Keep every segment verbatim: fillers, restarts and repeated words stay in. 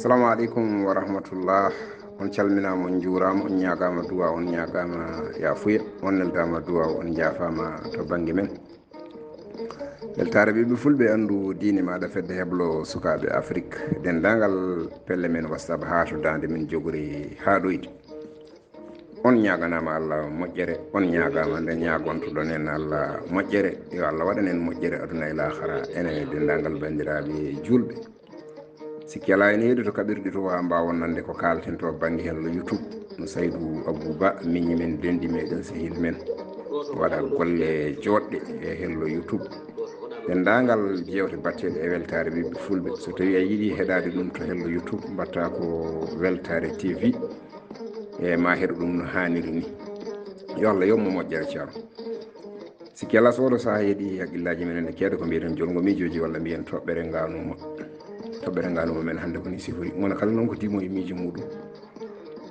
Assalamu aleykum wa rahmatullah. On calminaama, on njuuraama, on ñaagaama duwaaw, on ñaagaama yaafuya, on neldaama duwaaw, on njaafaama to bannge men. Weltaare ɓiɓɓe fulɓe, anndu diine maaɗa, fedde heblo sukaaɓe Afrik, denndaangal pelle men WhatsApp haa to daande men jogori haa ɗoyde. On ñaaganaama Allah moƴƴere, on ñaagaama nde ñaagontoɗon en Allah moƴƴere. Yo Allah waɗan en moƴƴere aduna e laakara, enen e denndaangal banndiraaɓe juulɓe. Sikki alaa, ene heedi to kaɓirɗe to, haa mbaawon nande ko kaalten to bannge hello YouTube. No Saydu Abuu Ba, miñi men, denɗi meɗen, sehil men, waɗa golle jooɗɗe e hello YouTube. Denndaangal jeewte batteeɗe e weltaare ɓiɓɓe fulɓe, so tawii a yiɗi heɗaade ɗum to hello YouTube, mbaɗtaa ko Weltaare T V, e ma heɗo ɗum no haaniri ni. Yo Allah yoɓ mo moƴƴere, Ceerno. Sikki alaa, so oɗo sahaa heedi haqqillaaji men ene keeda ko mbiyen jolngo miijooji walla mbiyen toɓɓere ngaanuma. Toɓɓere ngaanuma men hannde ko ni sifori. Mona kala noon ko dimo e miijo muɗum.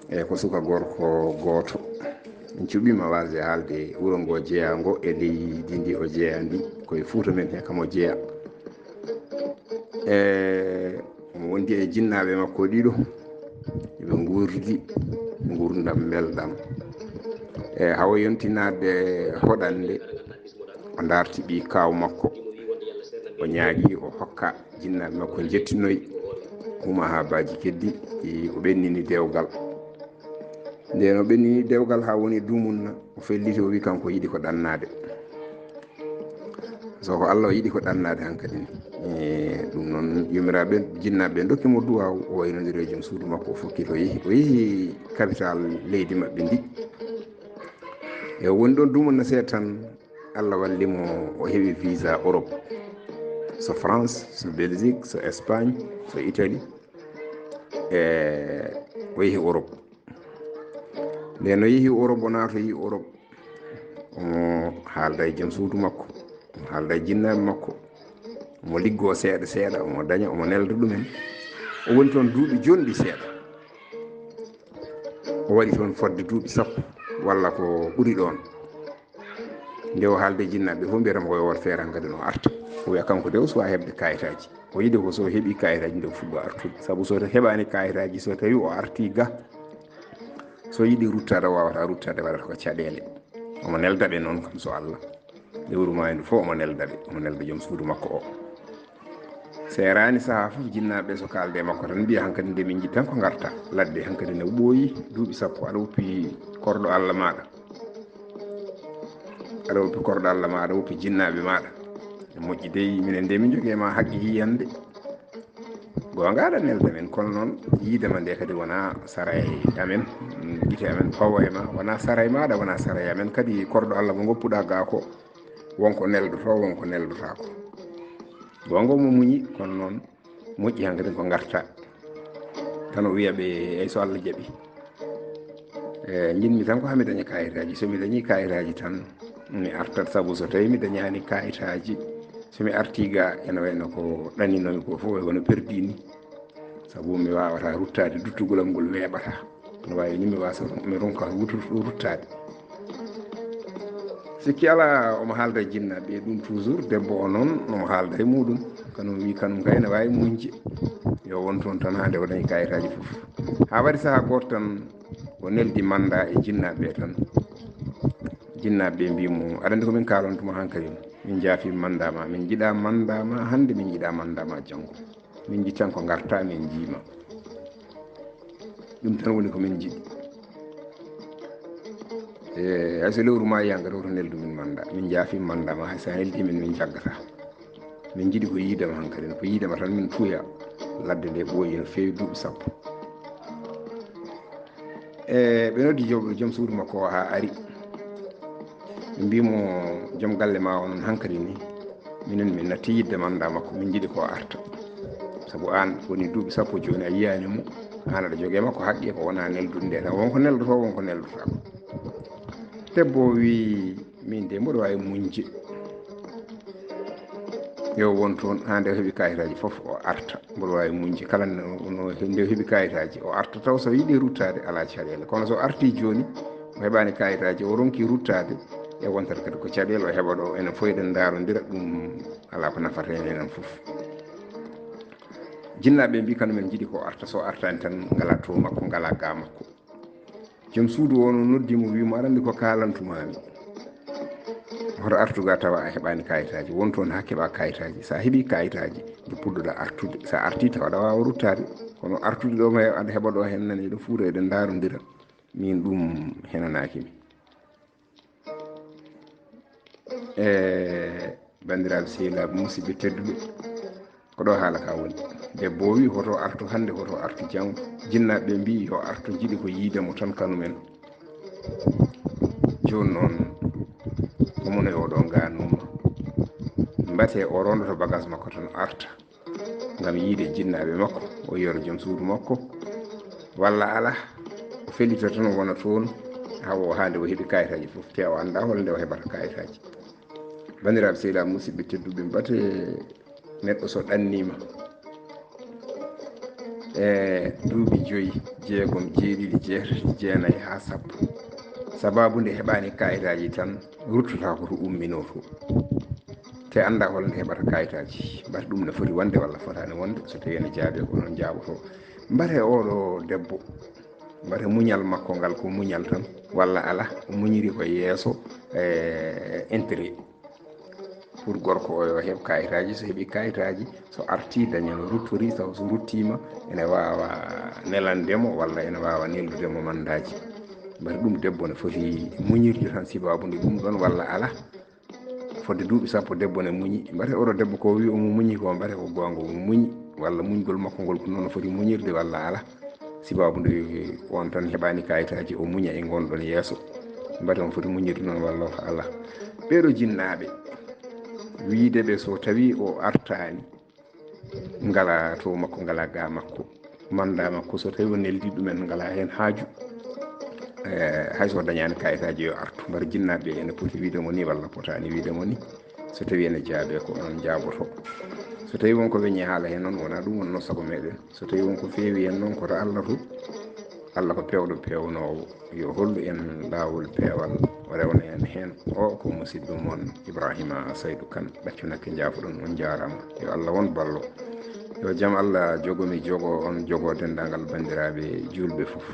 E ko suka gorko gooto. Min cuɓiima waasde haalde wuro ngo jeyaa ngo e leydi ndi o jeyaa ndi. Ko e Fuuta men he kam o jeyaa. E omo wondi e jinnaaɓe makko ɗiɗo. Ɓe nguurdi nguurndam mbelɗam. E hawa yontinaade hoɗande, o ndaarti ɓii kaaw makko. O ñaagi, o hokka jinnaaɓe makko njettinoyi. Huma haa baaji keddi, o ɓennini dewgal. Nden o ɓennini dewgal haa woni dumunna, o felliti, o wi kanko yiɗi ko ɗannaade. So ko Allah o yiɗi ko ɗannaade hankadi ni. E, ɗum noon, yumiraaɓe, jinnaaɓe ɓe ndokki mo duwaaw, o waynondiri e joom suudu makko, o fokkiti, o yehi, o yehi capital leydi maɓɓe ndi. E o woni ɗoon dumunna seeɗa tan, Allah walli mo, o heɓi visa Europe. So France, so Belgique, so Espagne, so Italie. E o yehi Europe. Nde no yehi Europe, o naatoyi Europe, omo haalda e joom suudu makko, omo haalda e jinnaaɓe makko, omo liggoo seeɗa seeɗa, omo daña, omo nelda ɗumen. O woni toon duuɓi jonɗi seeɗa. O waɗi toon fodde duuɓi sappo walla ko ɓuri ɗoon. Nde o haalda e jinnaaɓe fof, mbiyata mo ko yo waɗ feere hankadi no arta. O wiya kanko de o suwaa heɓde kayitaaji. O yiɗi ko so heɓi kayitaaji nde o fuɗɗo artude. Sabu so heɓaani kayitaaji, so tawi o arti ga, so yiɗi ruttaade, o waawata ruttaade, waɗata ko caɗeele. Omo nelda ɓe noon kam so Allah. Lewru maa ndu fof omo nelda ɓe, omo nelda joom suudu makko o. Seeraani sahaa fof jinnaaɓe so kaalde e makko tan mbiya hankadi nde min njiɗ tan ko ngarta ladde, hankadi ne ɓooyi duuɓi sappo aɗa woppi korɗo Allah maaɗa. Aɗa woppi korɗo Allah ma, aɗa woppi jinnaaɓe maaɗa. E moƴƴi dey, minen de min njogii e ma haqqe yiyande. Goonga aɗa nelda men, kono noon yiide ma nde kadi wonaa sara e amen, gite amen pawa e ma, wonaa sara e maaɗa, wonaa sara e amen. Kadi korɗo Allah mo ngoppuɗaa gaa ko, won ko neldotoo, won ko neldotaako. Goonga mo muñi, kono noon moƴƴi hankadi ko ngarta. Tan o wiya ɓe, "Eyi so Allah jaɓi." E, njiɗmi tan ko haa mi daña kayitaaji. So mi dañii kayitaaji tan, mi artat. Sabu so tawii mi dañaani kayitaaji, so mi artii ga, ene wayno ko ɗanninomi ko fof, e kono perdi ni. Sabu mi waawata ruttaade, duttugol am ngol weeɓata. No waawi ni mi waasa, mi ronka wutu-, ruttaade. Sikki alaa, omo haalda e jinnaaɓe ɗum toujours, debbo o noon, omo haalda e muɗum. Kanum wi kanum kay ne waawi muñde. Yo won toon tan haa nde o dañi kayitaaji fof. Haa waɗi sahaa gooto tan, o neldi mannda e jinnaaɓe ɓe tan. Jinnaaɓe ɓe mbii mo, "Aɗa anndi ko min kaalantuma hankadi? Min njaafi mannda ma, min njiɗaa mannda ma hannde, min njiɗaa mannda ma janngo. Min njiɗ tan ko ngarta, min njiima." Ɗum tan woni ko min njiɗi. E, hay so lewru ma yiyii hankadi, woto neldu min mannda. Min njaafi mannda ma, hay so a neldii min, min njaggata. Min njiɗi ko yiide ma hankadi, ko yiide ma tan min tuuya. Ladde nde ɓooyi no feewi duuɓi sappo. E, ɓe noddi joom, joom suudu makko o haa ari. Ɓe mbii mo, "Joom galle ma o noon hankadi ni, minen min natti yiɗde mannda makko, min njiɗi ko o arta. Sabu aan woni duuɓi sappo jooni a yiyaani mo, aan aɗa jogii e makko haqqe, ko wonaa neldude nde tan, won ko neldotoo, won ko neldotaako." Debbo o wii, "Min de mboɗo waawi muñde. Yo won toon haa nde o heɓi kayitaaji fof o arta. Mboɗo waawi muñde kala no, no nde o heɓi kayitaaji o arta, taw so yiɗi ruttaade alaa caɗeele. Kono so artii jooni o heɓaani kayitaaji, o ronkii ruttaade, e wontat kadi ko caɗeele o heɓa ɗo, enen fof eɗen ndaarondira, ɗum alaa ko nafata en enen fof." Jinnaaɓe mbi kanu men jiɗi ko arta, so artaani tan ngala to makko, ngala ga makko. Joom suudu o no noddi mo, wi mo, aɗa anndi ko kaalantumaami? Hoto artu ga tawa a heɓaani kayitaaji. Won toon haa keɓa kayitaaji. So a heɓi kayitaaji, nde puɗɗoɗa artude. So a arti tawa aɗa waawa ruttaade. Kono artude ɗo ma aɗa heɓa ɗo heen nani ɗo fuura eɗen ndaarondira. Min ɗum henanaaki mi. E banndiraaɓe sehilaaɓe musidɓe tedduɓe, ko ɗo haala ka woni. Debbo o wi hoto artu hannde, hoto artu janngo. Jinnaaɓe mbi yo artu, jiɗi ko yiide mo tan kanumen. Jooni noon, ko mono e oɗo nganuma. Mbate o rondoto bagage makko tan arta. Ngam yiide jinnaaɓe makko, o yiyoro joom suudu makko, walla alaa, o fellito tan o wona toon, haa o, haa nde o heɓi kayitaaji fof, te o anndaa hol nde o heɓata kayitaaji. Banndiraaɓe sehilaaɓe musidɓe tedduɓe, mbate neɗɗo so ɗanniima, e duuɓi joyi, jeegom, jeeɗiɗi, jeetati, jeenayi haa sappo, sabaabu nde heɓaani kayitaaji tan, ruttata ko to umminoo to. Te annda hol nde heɓata kayitaaji. Mbate ɗum ne foti wonde walla fotaani wonde, so tawii ene jaabe ko noon jaaboto. Mbate oɗo debbo, mbate muñal makko ngal ko muñal tan, walla alaa, o muñiri ko yeeso, e intérêt. Pour gorko o yo heɓ kayitaaji, so heɓi kayitaaji, so arti daña no ruttori, taw so ruttiima, ene waawa nelande mo, walla ene waawa neldude mo mandaaji. Mbate ɗum debbo ne foti muñirde tan, sibaabu nde ɗum ɗoon, walla alaa. Fodde duuɓi sappo debbo ne muñi. Mbate oɗo debbo ko wi omo muñi ko, mbate ko goonga omo muñi, walla muñgol makko ngol ko noon o foti muñirde, walla alaa. Sibaabu nde on tan heɓaani kayitaaji, o muña e ngon ɗon yeeso. Mbate omo foti muñirde noon, walla ko alaa. Ɓeeɗo jinnaaɓe, wiide ɓe so tawii o artaani, ngala to makko, ngala ga makko. Manda makko, so tawi o neldi ɗumen, ngala heen haaju. Eh, hay so dañaani kayitaaji, yo artu. Mbate jinnaaɓe ene poti wiide mo ni, walla potaani wiide mo ni. So tawi ene jaabe ko onon jaaboto. So tawi won ko weñi haala heen noon, wona ɗum wonno sago meɗen. So tawi won ko feewi heen noon, ko to Allah to. Allah ko peewɗo peewnoowo. Yo hollu en laawol peewal, o rewna en heen. O ko musidɗo mon Ibrahima Saydu Kan, Ɓaccu Nakke. Njaafoɗon, on njaaraama. Yo Allah won ballo. Yo jam Allah jogo mi, jogo on, jogo denndaangal banndiraaɓe juulɓe fof.